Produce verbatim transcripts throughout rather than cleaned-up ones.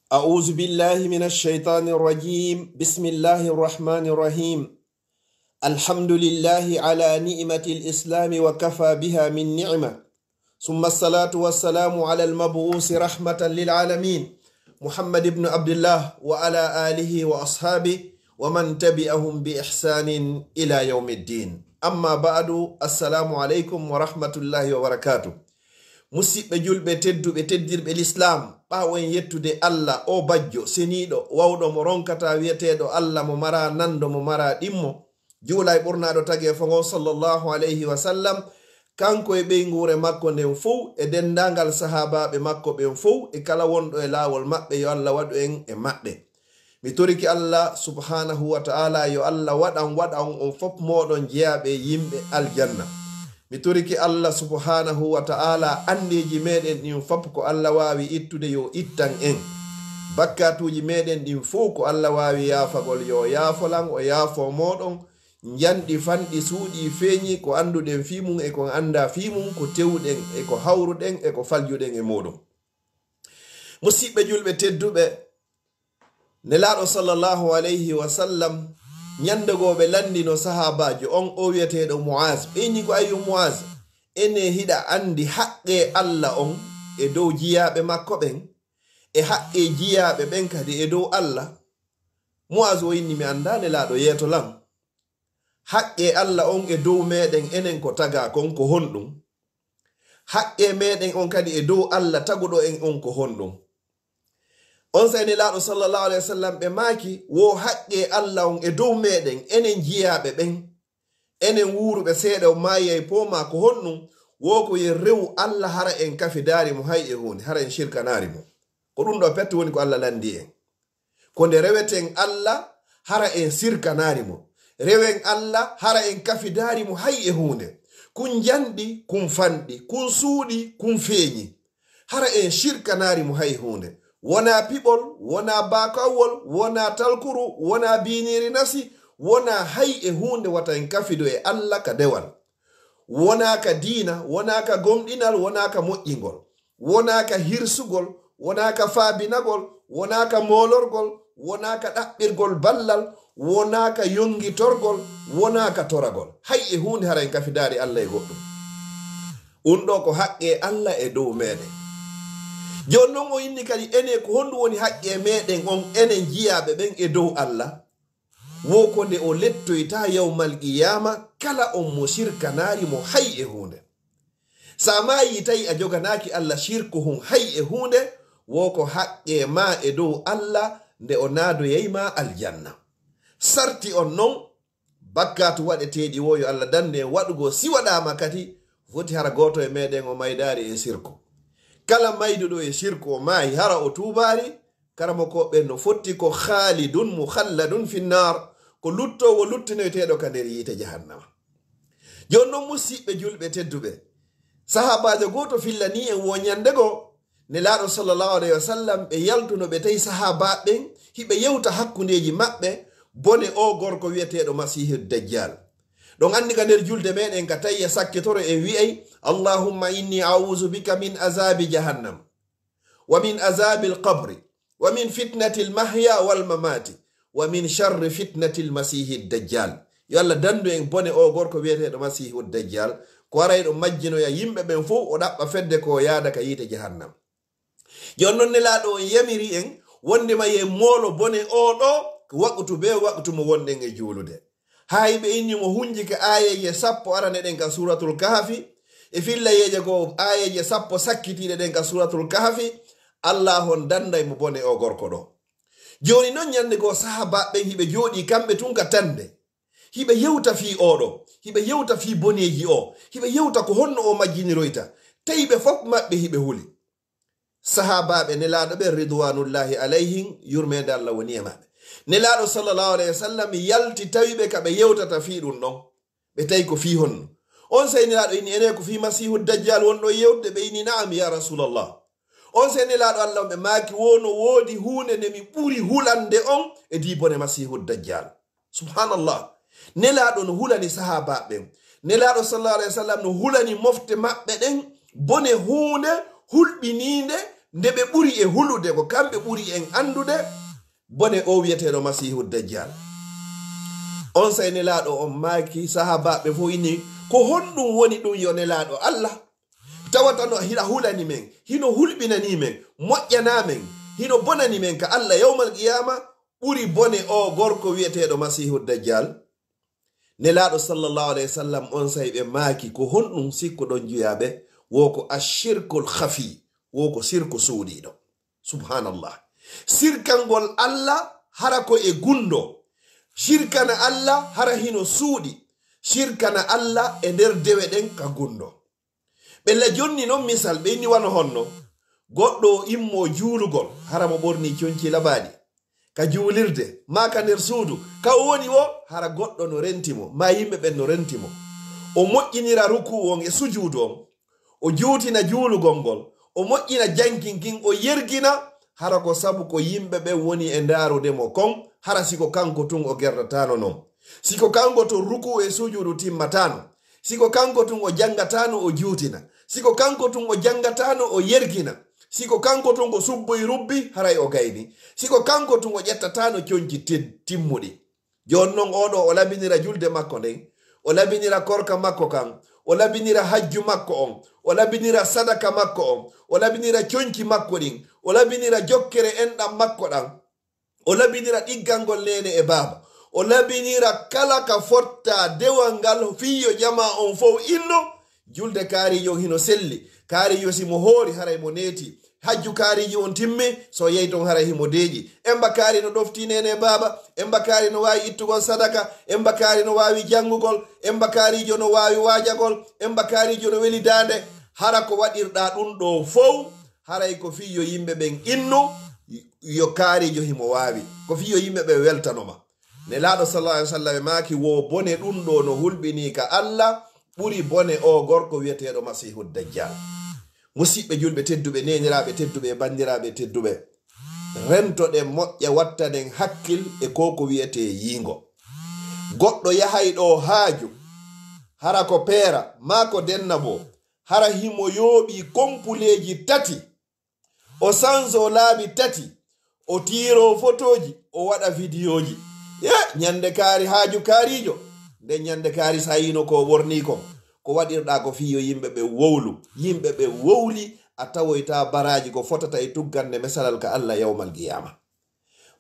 أعوذ بالله من الشيطان الرجيم. بسم الله الرحمن الرحيم. الحمد لله على نعمة الإسلام وكفى بها من نعمة. ثم الصلاة والسلام على المبعوث رحمة للعالمين محمد بن عبد الله وعلى آله وأصحابه ومن تبعهم بإحسان إلى يوم الدين. أما بعد، السلام عليكم ورحمة الله وبركاته. Musiɓɓe julɓe tedduɓe, teddirɓe lislaam, ɓaawo en yettude Allah, o bajjo seniiɗo, wawɗo mo ronkataa, wi'eteeɗo Allah, mo maraa nando, mo maraa ɗimmo, juula e ɓurnaaɗo tageefo ngon, sallallahu alayhi wa sallam, kanko e ɓeynguure makko nden fow, e denndaangal sahaabaaɓe makko ɓen fow, e kala wonɗo e laawol maɓɓe, yo Allah waɗu en e maɓɓe. Mi torike Allah subhanahu wa ta'ala, yo Allah waɗan, waɗan on fop mooɗon jeyaaɓe yimɓe aljanna. Mi torike Allah subhanahu wa ta'ala, andeeji meɗen ɗin fop ko Allah waawi ittude, yo ittan en. Bakkatuuji meɗen ɗin fow ko Allah waawi yaafagol, yo yaafolan, o yaafo mooɗon. Njanɗi fanɗi suuɗi feeñi, ko annduɗen fii mum e ko anndaa fii mum, ko tewɗen e ko hawruɗen e ko faljuɗen e muuɗum. Musiɓɓe julɓe tedduɓe, Nelaaɗo sallallahu alayhi wa sallam, ñande goo ɓe lanndino sahaabaajo on, o wi'eteeɗo Mu'az, ɓe inni ko, "Ayyo Mu'az, ene hiɗa anndi haqqee Allah on e dow jiyaaɓe makko ɓen, e haqqee jiyaaɓe ɓen kadi e dow Allah?" Mu'az o inni, "Mi anndaa, Nelaaɗo, yeeto lan." Haqqee Allah on e dow meɗen enen ko tagaa kon ko honɗum? Haqqee meɗen on kadi e dow Allah taguɗo en on ko honɗum? Onsay Nelaaɗo sallallahu alayhi wa sallam ɓe maaki, wo haqqee Allah on e dow meɗen enen jiyaaɓe ɓen, enen wuuruɓe seeɗa o maayay poomaa ko honɗum? Wo ko yen rewu Allah hara en kafidaari mo hay e huunde, hara en shirkanaari mo. Ko ɗum ɗo pette woni ko Allah lanndi en. Ko nde reweten Allah, hara en sirkanaari mo. Rewen Allah, hara en kafidaari mo hay e huunde. Kun njanɗi, kun fanɗi, kun suuɗi, kun feeñi. Hara en sirkanaari mo hay huunde. Wonaa piɓol, wonaa baakawol, wonaa talkuru, wonaa biiniiri nasi, wonaa hay e huunde wata en kafido e Allah ka dewal. Wonaa ka diina, wonaa ka gomɗinal, wonaa ka moƴƴingol, wonaa ka hirsugol, wonaa ka faabinagol, wonaa ka moolorgol, wonaa ka ɗaɓɓirgol ballal, wonaa ka yongitorgol, wonaa ka toragol. Hay e huunde hara en kafidaari Allah e goɗɗum. Un ɗo ko haqqee Allah e dow meɗen. Jooni non o inni kadi ene ko honɗum woni haqqee meɗen on enen jiyaaɓe ɓen e dow Allah? Wo ko nde o lettoyta yawmal qiyaama kala on mo sirkanaari mo hay e huunde. Sa maayi tawi a joganaaki Allah sirku hun hay e huunde, wo ko haqqee maa e dow Allah nde o naadoyay ma aljanna. Sarti on non, bakkaatu waɗeteeɗi wo yo Allah danndu en waɗugol, si waɗaama kadi, foti hara gooto e meɗen o maydaari e sirku. Kala mayduɗo e sirku o maayi hara o tuubaari, karamokooɓe no fotti ko khaalidun mukhalladun finnaar, ko luttoowo luttinoyteeɗo ka nder yiite jahannama. Jooni non musiɓɓe julɓe tedduɓe, sahaabaajo gooto fillanii en wo ñande goo, Nelaaɗo sallallahu alayhi wa sallam, ɓe yaltuno ɓe tawi sahaabaaɓe ɓen hiɓe yewta hakkundeeji maɓɓe bone oo gorko wi'eteeɗo Masiihu Dajjal. Ɗon anndi ka nder julde meɗen ka tayya sakkitoro en wi'ay, "Allahumma inni a'uuzu bika min azaabi jahannam, wa min azaabil qabri, wa min fitnatil mahya wal mamaati, wa min sharri fitnatil masiihi dajjal." Yo Allah danndu en bone oo gorko wi'eteeɗo Masiihu Dajjal, ko warayɗo majjinoya yimɓe ɓen fow, o ɗaɓɓa fedde ko yaada ka yiite jahannam. Jooni non Nelaaɗo on yamiri en wonndema yen moolo bone oo ɗoo waqtu bee waqtu mo wonɗen e juulude. Haa hiɓe inni mo hunji ka aayeeje sappo arane ɗen ka Suuratul Kahfi, e fillayeeje goo aayeeje sappo sakkitiiɗe ɗen ka Suuratul Kahfi, Allah on dannday mo bone oo gorko ɗoo. Jooni non ñande goo sahaabaaɓe ɓen hiɓe jooɗii kamɓe tun ka tannde, hiɓe yewta fii oo ɗoo, hiɓe yewta fii boneeji oo, hiɓe yewta ko honno o majjiniroyta, tawi ɓe fof maɓɓe hiɓe huli. Sahaabaaɓe Nelaaɗo ɓen ridwanullahi alayhim, yurmeende Allah woni e maɓɓe. Nelaaɗo sallallahu alayhi wa sallam yalti tawi ɓe ka ɓe yewtata fii ɗum ɗon. Ɓe tawi ko fii honno? Onsay Nelaaɗo inni, "Enee ko fii Masiihu Dajjal wonɗon yewtude?" Ɓe inni, "Na'am, ya Rasulallah." Onsay Nelaaɗo Allah on ɓe maaki, "Wo no woodi huunde nde mi ɓuri hulande on e dii bone Masiihu Dajjal." Subhanallah. Nelaaɗo no hulani sahaabaaɓe ɓen. Nelaaɗo sallallahu alayhi wa sallam no hulani mofte maɓɓe ɗen bone huunde hulɓiniinde nde ɓe ɓuri e hulude, ko kamɓe ɓuri en anndude bone o wiyeteeɗo Masiihu Dajjal. On say Nelaaɗo on maaki sahaabaaɓe fof inni, ko honɗum woni ɗum yo Nelaaɗo Allah? Tawata no hino hulani men, hino hulɓinani men, moƴƴana men, hino bonani men ka Allah yawmal qiyaama, ɓuri bone o gorko wiyeteeɗo Masiihu Dajjal. Nelaaɗo sallallahu alayhi wa sallam on say ɓe maaki, ko honɗum sikkuɗon jiyaaɓe? Wo ko ashirkul khafi, wo ko sirku suuɗiiɗo. Subhanallah. Sirkangol Allah hara ko e gunndo. Sirkana Allah hara hino suuɗi. Sirkana Allah e nder dewe ɗen ka gunndo. Ɓe la jonni non misal, ɓe inni wano honno? Goɗɗo o immo juulugol, hara mo ɓorni conci labaaɗi. Ka juulirde, maa ka nder suudu, ka o woni wo, hara goɗɗo no renti mo, maa yimɓe ɓen no renti mo. O moƴƴinira rukuu on e sujuudu on, o juutina juulugol ngol, o moƴƴina jankin kin, o yergina, hara ko sabu ko yimɓe ɓen woni e ndaarude mo kon, hara si ko kanko tun o gerdataano non. Si ko kanko tun rukuu e sujuudu timmataano, si ko kanko tun o janngataano o juutina, si ko kanko tun o janngataano o yergina, si ko kanko tun o subboy rubbi haray o gayni, si ko kanko tun o ƴettataano conci tin-, timmuɗi. Jooni non oo ɗoo o labinira julde makko nden, o labinira korka makko kan, o labinira hajju makko on, o labinira sadaka makko on, o labinira conci makko ɗin, o labinira jokkere enɗan makko ɗan, o labinira ɗiggangol neene e baaba, o labinira kala ka fotta dewal ngal fii yo jamaa on fow inno, julde kaariijo on hino selli, kaariijo si mo hoori haray mo neeti, hajju kaariijo on timmi, so yehi ton haray himo deeƴi. Emba kaari no ɗofti neene e baaba, emba kaari no waawi ittugol sadaka, emba kaari no waawi janngugol, emba kaariijo no waawi waajagol, emba kaariijo no weli daande. Hara ko waɗirɗaa ɗum ɗoo fow, haray ko fii yo yimɓe ɓen innu, yo kaariijo himo waawi. Ko fii yo yimɓe ɓen weltano ma. Nelaaɗo sallallahu alaihi wasallam e maaki, wo bone ɗum ɗoo no hulɓinii ka Allah, ɓuri bone oo gorko wi'eteeɗo Masiihu Dajjal. Musiɓɓe julɓe tedduɓe, neeniraaɓe tedduɓe e banndiraaɓe tedduɓe, rentoɗen moƴƴa, wattanen hakkil e ko ko wi'etee yiingo. Goɗɗo yahay ɗo haaju, hara ko peera, maa ko denna boo, hara himo yooɓii kompuleeji tati, o sanso laabi tati, o tiiro fotooji, o waɗa vidiyooji. Ye, ñande kaari haaju kaariijo, nden ñande kaari sa yiino ko o ɓornii kon. Ko waɗirɗaa ko fii yo yimɓe ɓe wowlu. Yimɓe ɓe wowli, a tawoyta baraaji ko fotata e tuggande mesalal ka Allah yawmal qiyaama.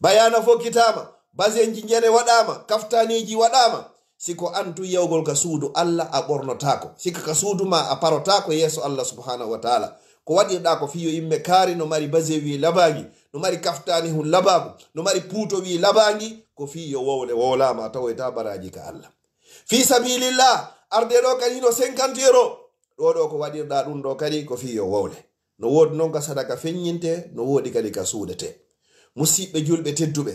Bayaana fokkitaama, basenji njene waɗaama, kaftaaniiji waɗaama. Si ko an tun yahugol ka suudu Allah a ɓornotaako. Si ko ka suudu maa a parotaako yeeso Allah subhanahu wa ta'ala. Ko waɗirɗaa ko fii yo yimɓe kaari no mari base wii labaangi, no mari kaftaani hun labaagu, no mari puuto wii labaangi, ko fii yo wowle wowlaama a tawoyta baraaji ka Allah. Fii sabilillah, ardee ɗo kadi hino cinquante euro. Ɗo ɗo ko waɗirɗaa ɗum ɗo kadi ko fii yo wowle. No woodi non ka sadaka feññinte, no woodi kadi ka suuɗete. Musiɓɓe julɓe tedduɓe,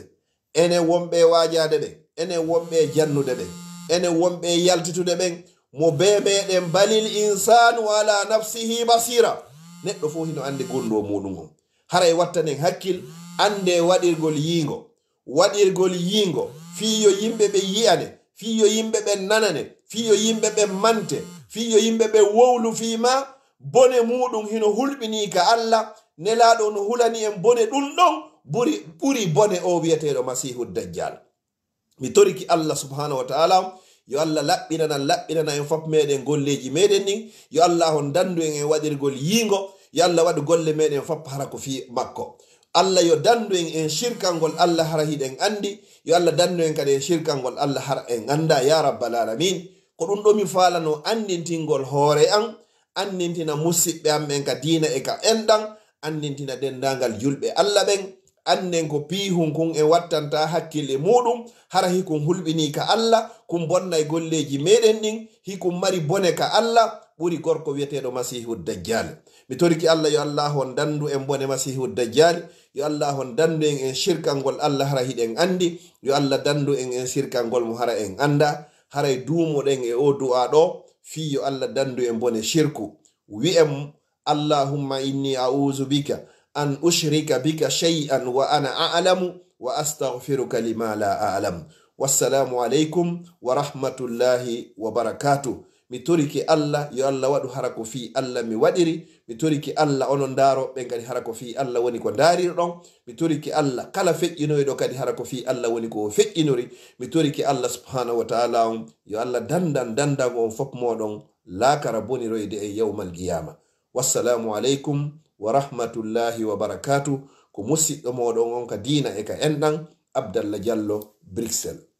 enen wonɓe e waajaade ɓen, enen wonɓe e jannude ɓen, enen wonɓe e yaltitude ɓen, mo bee meɗen, balil insanu ala nafsihi basira. Neɗɗo fof hino anndi gonɗo muɗum on. Haray wattanen hakkil, annde waɗirgol yiingo. Waɗirgol yiingo, fii yo yimɓe ɓen yi'ane, fii yo yimɓe ɓen nanane, fii yo yimɓe ɓen mante, fii yo yimɓe ɓen wowlu fii maa, bone muuɗum hino hulɓinii ka Allah, Nelaaɗo no hulani en bone ɗum ɗon, ɓuri, ɓuri bone oo wi'eteeɗo Masiihu Dajjal. Mi toriki Allah subhanahu wa ta'ala, yo Allah laɓɓinana, laɓɓinana en fof meɗen golleeji meɗen ɗin, yo Allah on dandu en e waɗirgol yiingo, yo Allah waɗu golle meɗen fof hara ko fii makko. Allah yo dandu en e shirkangol Allah hara hiɗen anndi. Yo Allah dandu en kadi e shirkangol Allah hara en annda, ya rabbal alamin. Ko ɗum ɗo mi faalano anndintingol hoore an, anndintina musiɓɓe am ɓen ka diina e ka enɗan, anndintina denndaangal julɓe Allah ɓen. Annden ko piihun kun en wattanta hakkille muuɗum, hara hikun hulɓinii ka Allah, kun bonnay golleeji meɗen ɗin, hikun mari bone ka Allah, ɓuri gorko wi'eteeɗo Masiihu Dajjal. Mi toriki Allah yo Allah on dandu en bone Masiihu Dajjal, yo Allah on dandu en e shirkangol Allah hara hiɗen anndi, yo Allah dandu en e shirkangol mo hara en annda, haray duumoɗen e o du'a ɗo, fii yo Allah dandu en bone shirku. Wi'en, Allahumma inni a'udhu bika an ushrika bika shay'an wa ana a'lamu wa astaghfiruka lima la a'lam. Wassalamu alaikum wa rahmatullahi wa barakatuh. Mi torike Allah, yo Allah waɗu hara ko fii Allah mi waɗiri. Mi torike Allah, onon ndaarooɓe ɓen kadi, hara ko fii Allah woni ko ndaariruɗon. Mi torike Allah, kala feƴƴinoyɗo kadi, hara ko fii Allah woni ko o feƴƴinori. Mi torike Allah subhanahu wa ta'ala on, yo Allah dandan dandango on fof mooɗon laakara boniroyde e yawmal qiyama. Wassalamu aleykum wa rahmatullahi wa barakatuh. Ko musiɗɗo mooɗon on ka diina e ka enɗan, Abdallah Diallo, Bruxelles.